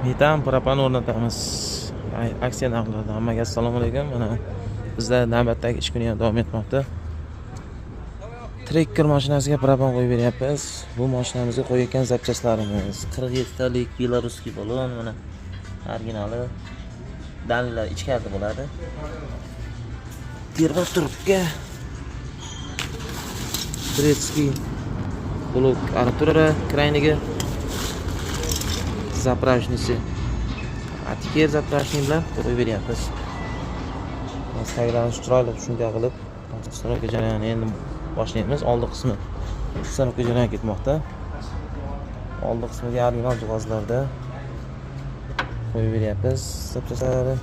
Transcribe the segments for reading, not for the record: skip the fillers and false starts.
Metan, propan o'rnatamiz. Aksiya narxlarida. Hammaga assalomu alaykum. Mana bizda navbatdagi ish kuni ham davom etmoqda. Trekker mashinasiga propan qo'yib beryapmiz. Bu mashinamizga qo'yayotgan запчасть larimiz 47 talik белорусский balon, mana originali, dalillar ichkarida bo'ladi. Термотрубка, турецкий блок armatura kraynigi, заправочный si Atiker заправочный bilan qo'yib beryapmiz. Taglarini chiroyli shunday qilib установка jarayonini endi boshlaymiz. Oldi qismi установка jarayoni ketmoqda. Oldi qismiga original jihozlarda qo'yib beryapmiz. Запчасть lari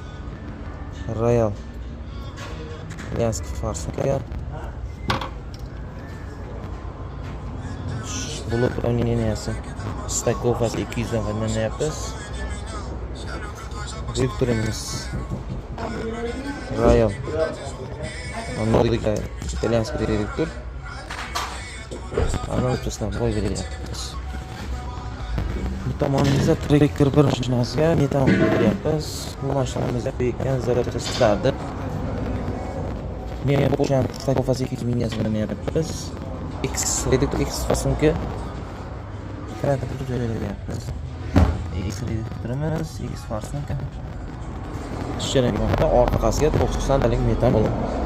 Royal итальянский форсунка, blok уравнения si стыковка si 200 dan foydalanyapmiz. Редукторimiz Royal Nordica, итальянский редуктор. Ana o'rtasidan qo'yib beryapmiz. Bu tomonimizda Trekker 1 mashinasiga metan qo'yib beryapmiz. Bu mashinamizda qo'ygan запчасть larni men o'sha стыковка si 200 mingga foydalanyapmiz. X редуктор, X форсунка joylayapmiz. X редукторimiz, X форсунка. Ishlanmoqda. Orqasiga 90 talik metan bo'ladi.